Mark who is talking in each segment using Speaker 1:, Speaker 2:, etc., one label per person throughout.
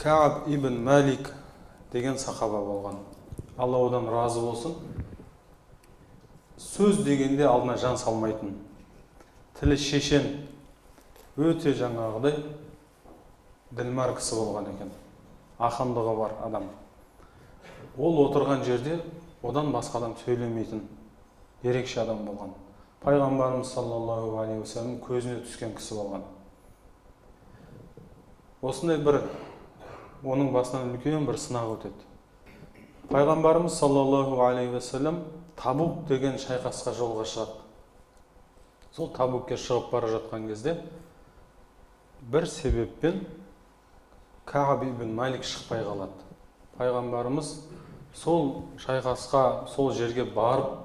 Speaker 1: Кааб ибн Малик деген сахаба болған, Алла одан разы болсын. Сөз дегенде алдына жан салмайтын, тілі шешен, өте жаңағыдай ділмар кісі болған екен, ақындығы бар адам. Ол отырған жерде одан басқа адам сөйлемейтін ерекше адам болған. Пайғамбарымыз саллаллаху алейхи уассалам көзіне түскен кісі болған. Осындай бір оның басынан үлкен бір сынақ өтеді. Пайғамбарымыз саллаллаху алейхи уассалам Табук деген шайқасқа жолға шығады. Сол Табукке шығып бара жатқан кезде бір себеппен Кааб ибн Малик шықпай қалады. Пайғамбарымыз сол шайқасқа, сол жерге барып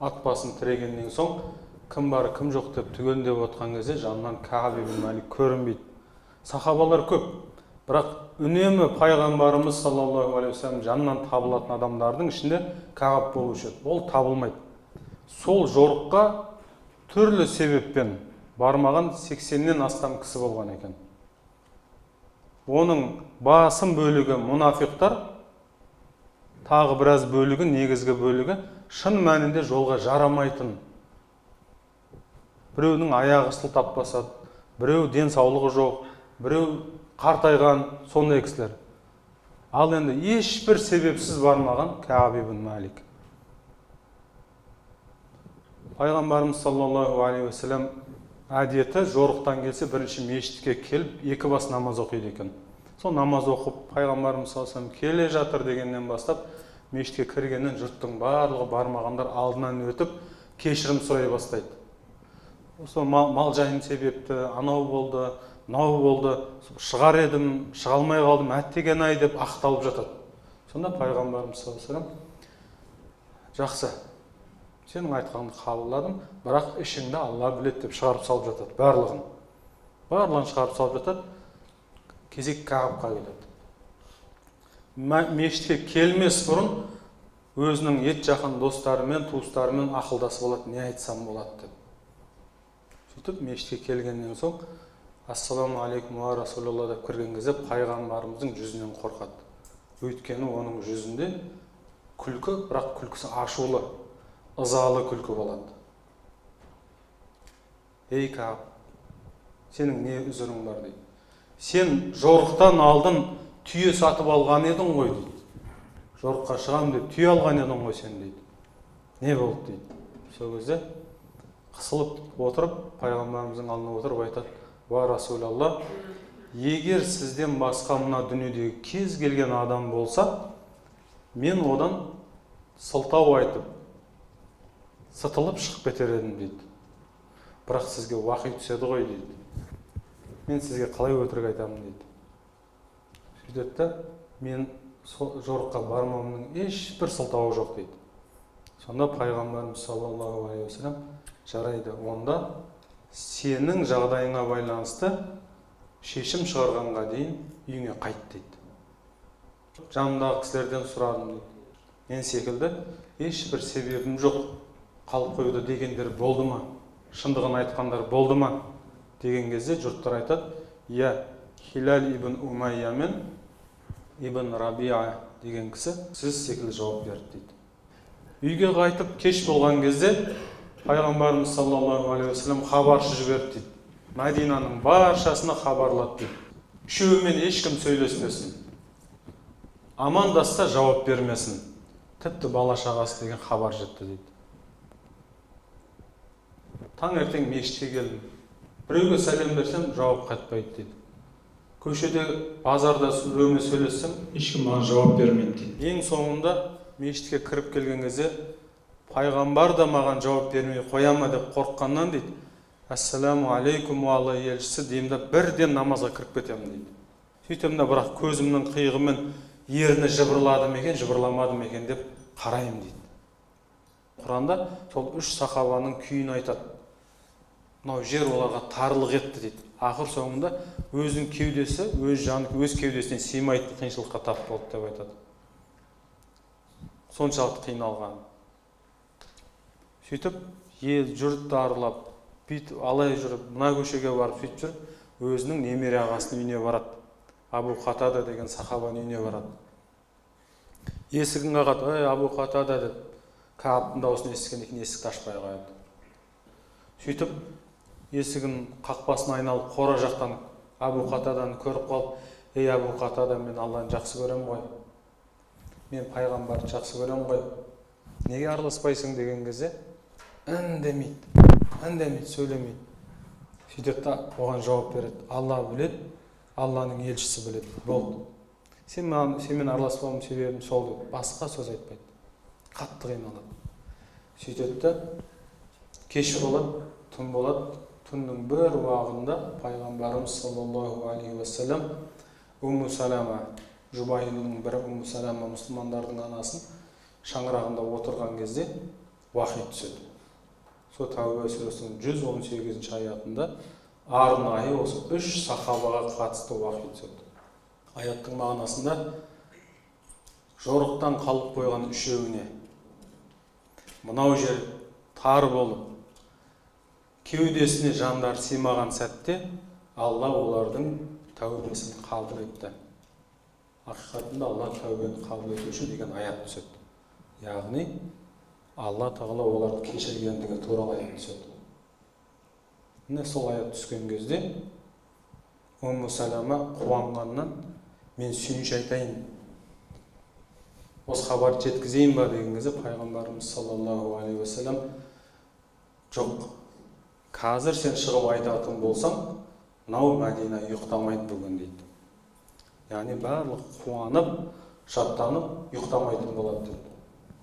Speaker 1: ат басын тірегеннен соң, кім бар, кім жоқ деп түгендеп отқан кезде жанынан Кааб ибн Малик көрінбейді. Сахабалар көп, бірақ үнемі пайғамбарымыз саллаллаху алейхи уассалам жанынан табылатын адамдардың ішінде Кааб болушы еді. Ол табылмайды. Сол жорыққа түрлі себеппен бармаған 80-нен астам кісі болған екен. Оның басым бөлігі мұнафиқтар, тағы біраз бөлігі, негізгі бөлігі шын мәнінде жолға жарамайтын. Біреудің аяғы сылтап басады, біреу денсаулығы жоқ, біреу қартайған, сондай кісілер. Ал енді ешбір себепсіз бармаған Кааб ибн Малик. Пайғамбарымыз саллаллаху алейхи уассалам әдеті, жорықтан келсе, бірінші мешітке келіп екі бас намаз оқиды екен. Сол намаз оқып, пайғамбарымыз саллаллаху алейхи вассалам келе жатыр дегеннен бастап, мешітке кіргеннен жұрттың барлығы, бармағандар алдынан өтіп, кешірім сұрай бастайды. Сол мал жайым себепті анау болды, мынау болды, шығар едім, шыға алмай қалдым, әттеген ай деп ақталып жатады. Сонда пайғамбарымыз саллаллаху алейхи вассалам: «Жақсы, сенің айтқаныңды қабылдадым, бірақ ішіңді Алла біледі», – деп шығарып салып жатады. Барлығын шығарып салып жатады. Кезек Кағабқа келеді. Мешітке келмес бұрын өзінің ет жақын достарымен, туыстарымен ақылдасып алады, не айтсам болады деп. Сөйтіп мешітке келгеннен соң: «Ассаламу алейкум, уа расулалла», – деп кірген кезде пайғамбарымыздың жүзінен қорқады. Өйткені оның жүзінде күлкі, бірақ күлкісі ашулы, ызалы күлкі болады. «Ей, Кағаб, сенің не үзірің бар?» – дейді. «Сен жорықтан алдын түйе сатып алған едің ғой», – дейді. «Жорыққа шығамын деп түйе алған едің ғой сен», – дейді. «Не болды?» – дейді. Сол кезде қысылып отырып, пайғамбарымыздың алдына отырып айтады: «Уа расулалла, егер сізден басқа мына дүниедегі кез келген адам болса, мен одан сылтау айтып, сытылып шығып кетер едім», – дейді. «Бірақ сізге уахи түседі ғой», – дейді. «Мен сізге қалай өтірік айтамын?» – дейді. Сөйтеді да: «Мен сол жорыққа бармауымның ешбір сылтауы жоқ», – дейді. Сонда пайғамбарымыз саллаллаху алейхи уассалам: «Жарайды, онда сенің жағдайыңа байланысты шешім шығарғанға дейін үйіңе қайт», – дейді. «Жанымдағы кісілерден сұрадым», – дейді. «Мен секілді ешбір себебім жоқ, қалып қоюды дегендер болды ма, шындығын айтқандар болды ма?» – деген кезде жұрттар айтады: «Иә, Хилал ибн Умайя мен ибн Рабиа деген кісі сіз секілді жауап берді», – дейді. Үйге қайтып, кеш болған кезде пайғамбарымыз саллаллаху алейхи уассалам хабаршы жіберді дейді. Мәдинаның баршасына хабарлады дейді: үшеуімен ешкім сөйлеспесін, амандасса, жауап бермесін, тіпті бала шағасы деген хабар жетті дейді. «Таңертең мешітке келдім, біреуге сәлем берсем, жауап қайтпайды», – дейді. «Көшеде, базарда біреумен сөйлессем, ешкім маған жауап бермейді», – дейді. «Ең соңында мешітке кіріп келген кезде пайғамбар да маған жауап бермей қоя ма деп қорыққаннан, – дейді, – ассаламу алейкум, Алла елшісі, деймін да, бірден намазға кіріп кетемін», – дейді. «Сөйтемін да, бірақ көзімнің қиығымен ерні жыбырлады ма екен, жыбырламады ма екен деп қараймын», – дейді. Құранда сол үш сахабаның күйін айтады. Мынау жер оларға тарлық етті дейді. Ақыр соңында өзінің кеудесі, өз жаны өз кеудесіне сыймайтын қиыншылыққа тап болды деп айтады, соншалықты қиналған. Сөйтіп ел жұртты аралап, бүйтіп алай жүріп, мына көшеге барып, сөйтіп жүріп, өзінің немере ағасының үйіне барады. Абу Қатада деген сахабаның үйіне барады. Есігін қағады, ей, Абу Қатада деп. Кааптың дауысын естігеннен кейін есікті ашпай қояды. Сөйтіп есігін қақпасын айналып қора жақтан Абу Қатаданы көріп қалып, ей, Абу Қатада, мен Алланы жақсы көремін ғой, мен пайғамбарды жақсы көремін ғой, неге араласпайсың деген кезде үндемейді, үндемейді, сөйлемейді. Сөйтеді да оған жауап береді: Алла біледі, Алланың елшісі біледі, болды, сен маған, сенімен араласпауым себебім сол деп басқа сөз айтпайды. Қатты қиналады. Сөйтеді да кеш болады, түн болады. Түннің бір уағында пайғамбарымыз саллаллаху алейхи уассалам Умму Салама, жұбайының бірі Умму Салама, мұсылмандардың анасын шаңырағында отырған кезде уахи түседі. Сол Тәубе сүресінің 118-ші аятында арнайы осы үш сахабаға қатысты уахи түседі. Аяттың мағынасында жорықтан қалып қойған үшеуіне мынау жер тар болып, кеудесіне жандар сыймаған сәтте Алла олардың тәубесін қабыл етті. Ақиқатында Алла тәубені қабыл етуші деген аят түседі. Яғни Алла тағала оларды кешіргендігі туралы аят түседі. Міне, сол аят түскен кезде Умму Салама қуанғаннан, мен сүйінші айтайын, осы хабарды жеткізейін ба деген кезде пайғамбарымыз саллаллаху алейхи уассалам: жоқ, қазір сен шығып айтатын болсаң, мынау Мәдина ұйықтамайды бүгін дейді. Яғни барлығы қуанып, шаттанып ұйықтамайтын болады дейді.